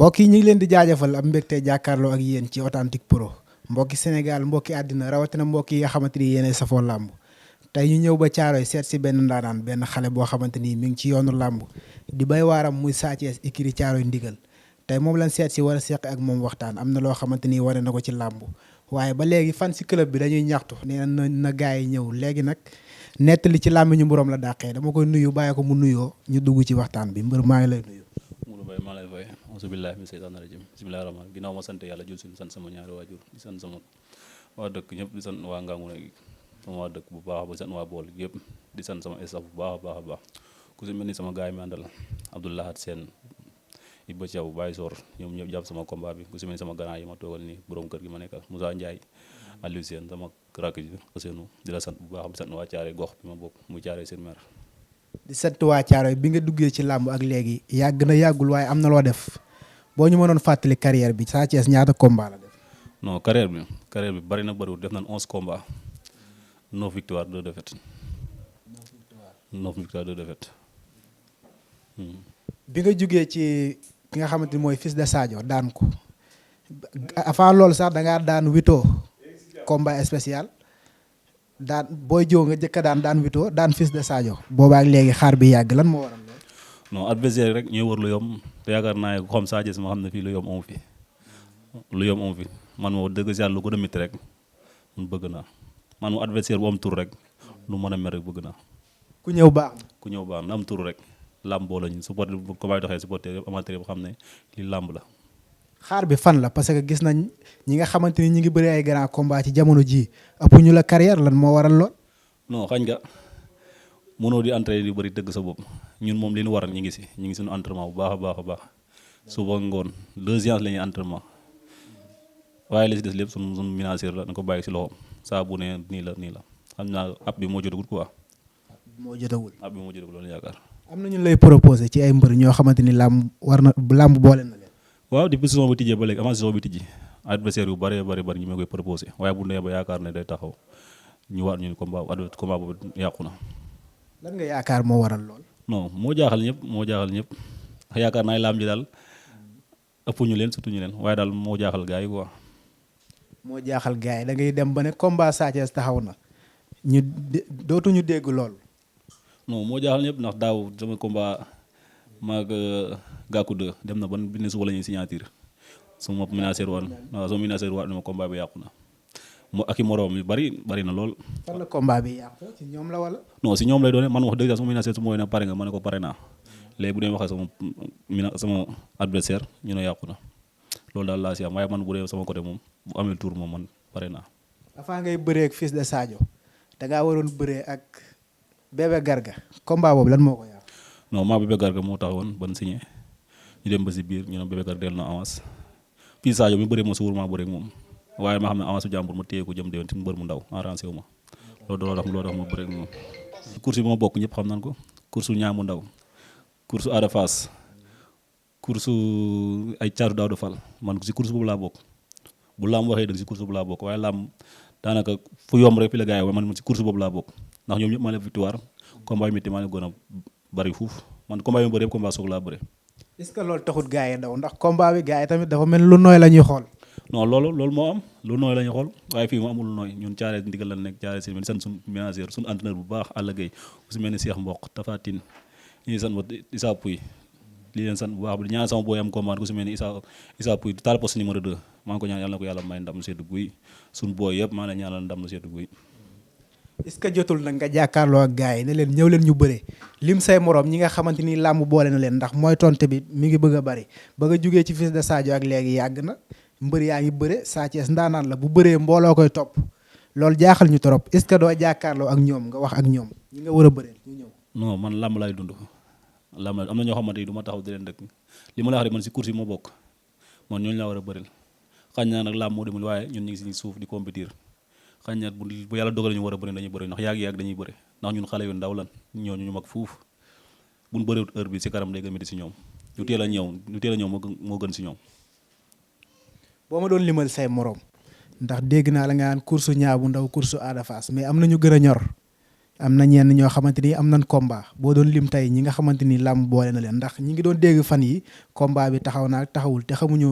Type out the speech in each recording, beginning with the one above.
mbokk yi ñu ngi leen di jaajëfal am mbégte jàkkaarloo ak yéen ci Authentique Pro mbokki Sénégal mbokki àddina rawatina mbokk yi nga xamante ni yéenay safoo làmb tey ñu ñëw ba Caaroy seet si benn ndaanaan benn xale boo xamante ni mi ngi ci yoonu làmb di bay waaram muy Sa Thiès écurie Caaroy ndigal tey moom lañ seet si war a seq ak moom waxtaan am na loo xamante ni wane na ko ci làmb waaye ba léegi fan si club bi dañuy ñaxtu nee na gars yi ñëw léegi nag nettali ci làmb ñu mboroom la dàqee dama koy nuyu bàyyi ko mu nuyoo ñu dugg ci waxtaan bi mbër maa ngi lay nuyu. Mourou Mbaye maa lay fay asubillahi min seytaani rajim bismillahi rahmaan ginnaaw ma sant yàlla jul suñu sant sama ñaari waajur di sant sama waa dëkk ñëpp di sant waa Ngangoune gi sama waa dëkk bu baax ba sant waa bool yëpp di sant sama staff bu baax a baax ku si mel ni sama gaay mi àndal Abdoulahat Sène Iba Thiaw Baye Sor ñoom ñëpp jàpp sama combat bi ku si mel ni sama grand yi ma toogal nii borom kër gi ma nekkal Moussa Ndiaye Aliou Sène sama rakk ji Ousseynou di la sant bu baax di sant waa Thiaré gox bi ma bokk muy Thiaré sur Mer. di sant waa Caaroy bi nga duggee ci làmb ak léegi yàgg na yàggul waaye am na loo def boo ñu mënoon fàttali carrière bi Sa Thiès ñaata combat la def. non carrière bi bari na bëriwul def nañ 11 combats 9 victoires 2 défaites. 9 victoires 2 défaites. bi nga jugee ci ki nga xamante ni mooy Fils de Sadio daan ko avant loolu sax da ngaa daan Wito combat spécial. daan booy jóo nga jëkka daan Wito daan Fils de Sadio boobaak léegi xaar bi yàgg lan moo waral loolu. non adversaire rek ñooy wër lu yomb te yaakaar naa ne xam Sa Thiès ma xam ne fii lu yomb amu fi man moo dëgg si yàlla lu gën a métti rek mun bëgg naa man moo adversaire bu am tur rek lu mën a mer rek bëgg naa. ku ñëw baax na am tur rek làmb boo la ñu supporter bu ko may doxee supporter yëpp amateur yëpp xam ne li làmb la. xaar bi fan la parce que gis nañ ñi nga xamante ni ñi ngi bëri ay grand combat ci jamono ji ëpp ñu la carrière lan moo waral lool. non xañ nga mënoo di entraîner di bëri dëgg sa bopp ñun moom li ñu waral ñu ngi suñu entraînement bu baax a baax suba ngoon 2 séances la ñuy entraînement waaye li si des lépp suñu ménagère la na ko bàyyi si loxoom saa bu ne nii la xam naa app bi moo jotagul quoi. app bi moo jotagul loolu yaakaar. am na ñu lay proposé ci ay mbër ñoo xamante ni làmb boole na leen. waaw depuis saison bi tijjee ba léegi avant saison bi tijji adversaire yu bari ñu ma koy proposé waaye bu nee ba yaakaar ne day taxaw ñu waat ñu combat boobu yàqu na. lan nga yaakaar moo waral lool. non moo jaaxal ñëpp yaakaar naa laam ji daal ëpp ñu leen surtout ñu leen waaye daal moo jaaxal gars yi quoi. moo jaaxal gars yi da ngay dem ba ne combat Sa Thiès taxaw na ñu dootuñu dégg lool. non moo jaaxal ñëpp ndax daaw sama combat maag Gakou 2 dem na ban bi ne suba la ñuy signature sama ménagère waat na ma combat bi yàqu na mo ak i moroom yu bari na lool. fan la combat bi yàqu ci ñoom la wala. non si ñoom lay doone man wax dëgg sama ménagère su ma woowee ne pare nga ma ne ko pare naa léegi bu dee waxee sama adversaire ñu ne yàqu na loolu daal laa si am waaye man bu dee sama côté moom bu amee tour moom man pare naa. avant ngay bëree ak Fils de Sadio da ngaa waroon bëree ak Bébé Garga combat boobu lan moo ko yàqu. non maa Bébé Garga moo taxawoon ban signé ñu dem ba si biir ñu ne Bébé Garga dellu na avance fii Sadio mi bëree ma su wóor maa bëree ak moom waaye ma xam ne avance su jàmbur ma téye ko jëm déwén ci mbër mu ndaw arrangé wu ma loolu tax ma bëree ak moom. course yi ma bokk ñëpp xam nañ ko course su ñaamu ndaw course su Ada Fass course su ay caaru daaw de fal man si course boobu laa bokk bu laam waxee dëgg si course boobu laa bokk waaye laam daanaka fu yomb rek fi la gars yi man si course boobu laa bokk ndax ñoom ñëpp maa leen victoire combat yu métti maa leen gën a bari fuuf man combat yu bëri yëpp combat soog laa bëri. est-ce que loolu taxut gars yi daw ndax combat bi gars yi tamit dafa mel lu nooy la ñuy xool. non loolu moo am lu nooy la ñuy xool waaye fii mu amul lu nooy ñun Thiaré ndigal la nekk Thiaré si mel ni sant suñu ménagère suñu entraîneur bu baax Alla Gueye ku si mel ni Cheikh Mbokk Tapha Tine ñu sant ba Issa Pouye li leen sant bu baax bi ñaan sama booy am combat ku si mel ni Issa Pouye taal poste numéro 2 maa ngi ko ñaan yàlla na ko yàlla may ndam lu seddu guy suñu booy yëpp maa ngi leen ñaanal ndam lu seddu guy. est-ce que jotul nag nga jàkkaarloo ak gars yi ne leen ñëw leen ñu bëre lim say morom ñi nga xamante ni làmb boole na leen ndax mooy tonte bi mi ngi bëgg a bari ba nga jugee ci Fils de Sadio ak léegi yàgg na mbër yaa ngi bëre Sa Thiès ndaanaan la bu bëree mbooloo koy topp loolu jaaxal ñu trop est-ce que doo jàkkaarloo ak ñoom nga wax ak ñoom ñi nga war a bëreel ñu ñëw. non man làmb laay dund làmb am na ñoo xamante ni du ma taxaw di leen dëkk li ma la wax rek man si course yi ma bokk man ñooñu laa war a bëreel xañ naa nag làmb moo demul waaye ñun ñu ngi si suuf di compétir xañ na bu yàlla dogalee ñu war a bëri dañuy bëri ndax yàgg dañuy bëri ndax ñun xale yu ndaw lan ñooñu ñu mag fuuf buñ bëriwut heure bi si kanam day gën a métti si ñoom ñu teel a ñëw moo gën si ñoom. boo ma doon limal say morom ndax dégg naa la nga naan course ñaa bu ndaw course Ada Fass mais am na ñu gën a ñor am na ñenn ñoo xamante ni am nañ combat boo doon lim tey ñi nga xamante ni làmb boole na leen ndax ñi ngi doon dégg fan yi combat bi taxaw na ak taxawul te xamuñu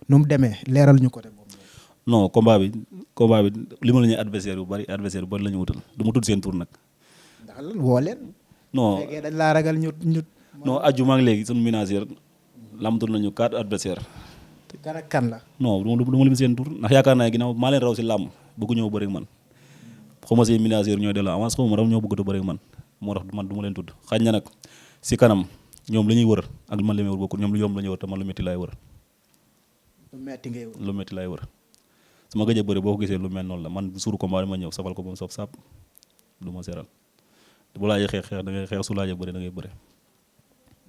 nu mu demee leeral ñu ko te boobu. non combat bi li ma la ñuy adversaire yu bari la ñu wutal du ma tudd seen tur nag. ndax lan woo leen. non fekkee dañ laa ragal ñu. non aju maa ngi léegi sunu ménagère lamtul nañu 4 adversaire. kan ak kan la. non du ma lim seen tur ndax yaakaar naa ginnaaw maa leen raw si làmb bëggu ñëw bëri ak man xaw ma si ménagère ñooy delloo avance xaw ma raw ñoo bëgg a bëri ak man moo tax man du ma leen tudd xañ na nag si kanam ñoom li ñuy wër ak man li may wër bokkul ñoom lu yomb la ñuy wër te man lu métti laay wër. lu métti laay wër su ma gëj a bëri boo ko gisee lu mel noonu la man suuru combat ma ñëw safal ko ba mu soof sàpp du ma seeral bu laajee xeex da ngay xeex su laajee bëri da ngay bëri.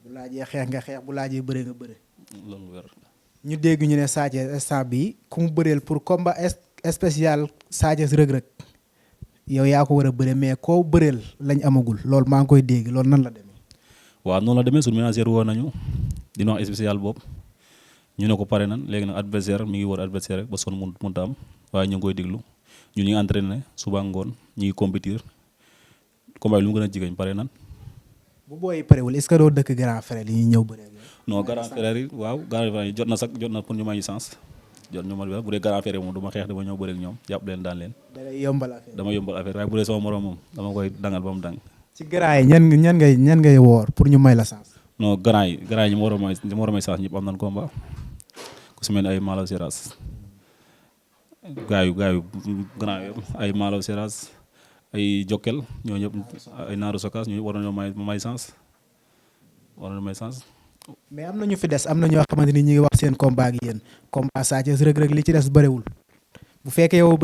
bu laajee xeex nga xeex bu laajee bëri nga bëri. loolu wér. ñu dégg ñu ne Sa Thiès instant bi ku mu bëreel pour combat spécial Sa Thiès Reug Reug yow yaa ko war a bëre mais koo bëreel lañ amagul loolu maa ngi koy dégg loolu nan la demee. waaw noonu la demee suñu ménagère woo nañu dina wax spécial boobu ñu ne ko pare nan léegi nag adversaire mi ngi wër adversaire rek ba sonn mënta am waaye ñu ngi koy déglu ñu ngi entraîné suba ngoon ñu ngi compétir combat bi lu mu gën a jigéen pare nan. bu booy parewul est-ce que doo dëkk grand frère yi ñuy ñëw bëree. non grand frère yi waaw grand frère yi jot na pour ñu may ñu sens jot ñu ma bu dee grand frère yi moom du ma xeex dama ñëw bëri ak ñoom jàpp leen daan leen. dama yombal affaire waaye bu dee sama morom moom dama koy dangal ba mu dang. ci grand yi ñan ngay woor pour ñu may la sens. non grand yi ñu ma war a may sens ñëpp am nañ combat ku si mel ni ay Malaw Seras gaayu grand yëpp ay Malaw Seras ay Jokkel ñoo ñëpp ay Naaru Sokas ñu war nañoo may sens mais am na ñu fi des am na ñoo xamante ni ñu ngi wax seen combat ak yéen combat Sa Thiès Reug Reug li ci des bëriwul bu fekkee yow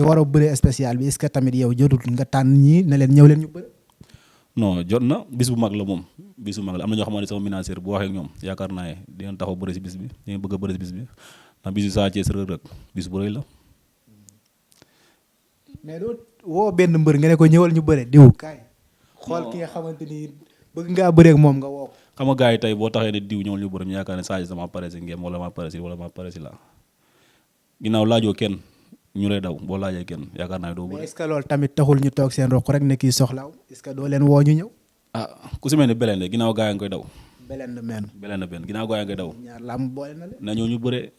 war a bëree spécial bi est-ce que tamit yow jotul nga tànn ñii ne leen ñëw leen ñu bëri. non jot na bis bu mag la moom bis bu mag la am na ñoo xamante ne sama ménagère bu waxee ak ñoom yaakaar naa ne dinañ taxaw bëri si bis bi dinañ bëgg a bëri si bis bi ndax bisu Sa Thiès Reug Reug bis bu rëy la. mais doo woo benn mbër nga ne ko ñëwal ñu bëre diw kaay. xool ki nga xamante ni bëgg ngaa bëree ak moom nga woo. xam nga gars yi tey boo taxee ne diw ñëwal ñu bëre ñu yaakaar ne Sa Thiès dama pare si ngeen wala maa pare si la ginnaaw laajoo kenn ñu lay daw boo laajee kenn yaakaar naa ne doo bëre. mais est-ce que loolu tamit taxul ñu toog seen roq rek ne kii soxlaaw est-ce que doo leen woo ñu ñëw. ah ku si mel ni Belende ginnaaw gars yi nga koy daw. Belende benn ginnaaw gars yi nga koy daw. ñaar làmb boole na leen. na ñëw ñu bëre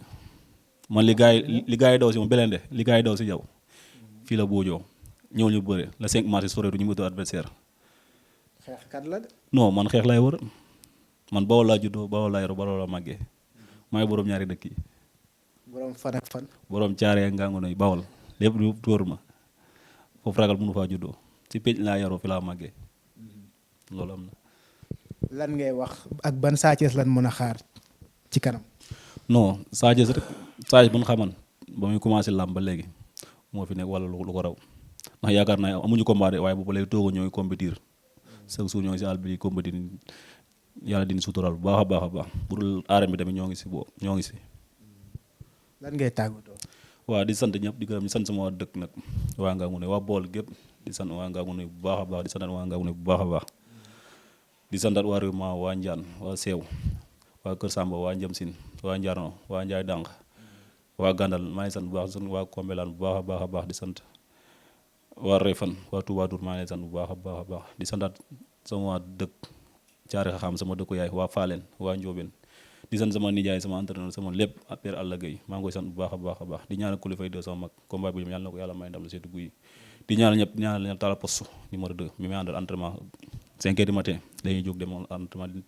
man li gars yi daw si moom Belende li gars yi daw si yow fii la boojoo ñëwul ñu bëre la 5 mars soreetu ñu mënatu adversaire. xeexkat la de. non man xeex laay wër man Bawol laa juddoo Bawol laa yoroo Bawol laa màggee maay borom ñaari dëkk yi. borom fan ak fan. borom caaree Ngangonoy Bawol lépp lu tóor ma foofu ragal mënu faa juddoo ci pénc laa yaroo fi laa màggee loolu am na. lan ngay wax ak ban Sa Thiès lan mën a xaar ci kanam. non Sa Thiès rek Sa Thiès bu ñu xaman ba muy commencé làmb ba léegi moo fi nekk wala lu ko raw ndax yaakaar naa amuñu combat de waaye boobu léegi toogu ñooy compétir chaque jour ñoo ngi si àll bi di compétir yàlla dina sutural bu baax a baax pour aarem bi tamit ñoo ngi si. lan ngay tàggatoo. waaw di sant ñëpp di gërëm di sant sama waa dëkk nag waa Ngangonoy waa bool gépp di sant waa Ngangonoy bu baax a baax di sant waa Ngangonoy bu baax a baax di santaat waa réew ma waa Njaan waa Seew waa Kër Samba waa Njëm Sin waa Njarno waa Njaay Dànq waa Gandal maa ngi sant bu baax waa Kombelaan bu baax a baax di sant waa Refan waa Touba Tour maa ngi sant bu baax a baax di santaat sama waa dëkk Caari Xaxam sama dëkku yaay waa Faaleen waa Njóobeen di sant sama nijaay sama entraîneur sama lépp Père Alla Gueye maa ngi koy sant bu baax a baax di ñaanal Kulifay 2 sama mag combat bi yàlla na ko yàlla may ndam la seetu guy di ñaanal ñëpp Talla Poste numéro 2 mi may àndal entraînement 5 heures du matin dañuy jóg dem entraînement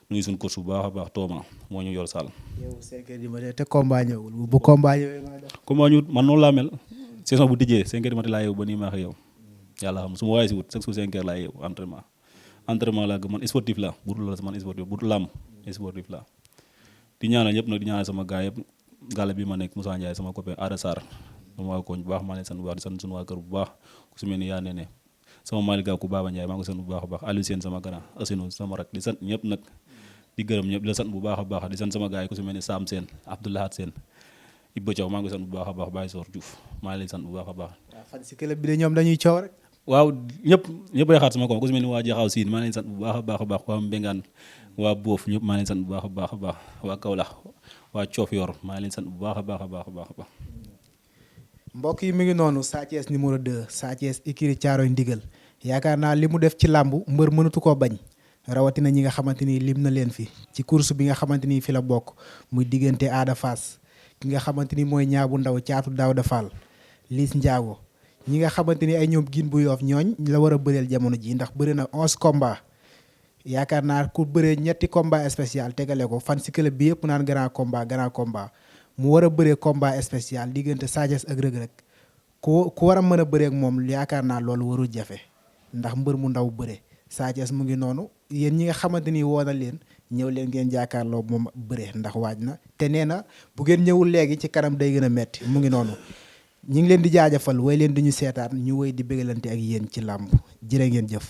nuyu suñu course bu baax a baax Tooma moo ñu yor saal. yow 5 heures du matin te combat ñëwul bu combat ñëwee maa def. combat ñu man noonu laa mel saison bu tijjee 5 heures du matin laa yeewu ba nii maa xëy yow yàlla xam su ma waaye si wut chaque jour 5 heures laa yeewu entraînement laa gëm man sportif la budul la man sportif budul làmb sportif la di ñaanal ñëpp nag di ñaanal sama gaay yëpp gàlle bi ma nekk Moussa Ndiaye sama copain Ada Sarr sama waa koñ bu baax maa leen sant bu baax di sant suñu waa kër bu baax ku si mel ni yaa nee sama Malick Gakou Baba Ndiaye maa ngi ko sant bu baax a baax Aliou Sène sama grand Asino sama rak di sant ñëpp nag di gërëm ñëpp di la sant bu baax a baax di sant sama gaay ku si mel ni Sam Sène Abdoulahat Sène Ibba Thiaw maa ngi ko sant bu baax a baax Baye Sor Diouf maa ngi leen sant bu baax a baax. waaw fan si club bi de ñoom dañuy coow rek. waaw ñëpp ay xaar sama ko ku si mel ni waa Jaxaaw Siin maa ngi leen sant bu baax a baax waa Mbengaan waa Boof ñëpp maa ngi leen sant bu baax a baax waa Kaolack waa Coof yor maa ngi leen sant bu baax a baax. mbokk yi mi ngi noonu Sa Thiès numéro 2 Sa Thiès écurie Thiaroye Ndigal yaakaar naa li mu def ci làmb mbër mënatu koo bañ rawatina ñi nga xamante ni lim na leen fi ci course bi nga xamante ni fi la bokk muy diggante Ada Fass ki nga xamante ni mooy ñaabu ndaw caatu Daouda Fall Liss Ndiago ñi nga xamante ni ay ñoom gin bu yoof ñooñ la war a bëreel jamono ji ndax bëri na 11 combats yaakaar naa ku bëree ñetti combat spécial tegale ko fan si club bi yëpp naan grand combat mu war a bëree combat spécial diggante Sa Thiès ak Reug Reug ku war a mën a bëree ak moom yaakaar naa loolu warul jafe ndax mbër mu ndaw bëre Sa Thiès mu ngi noonu yéen ñi nga xamante ni woo na leen ñëw leen ngeen jàkkaarloo moom bëre ndax waaj na te nee na bu ngeen ñëwul léegi ci kanam day gën a metti mu ngi noonu ñi ngi leen di jaajëfal way leen di ñu seetaan ñu woy di bégalante ak yéen ci làmb jërë ngeen jëf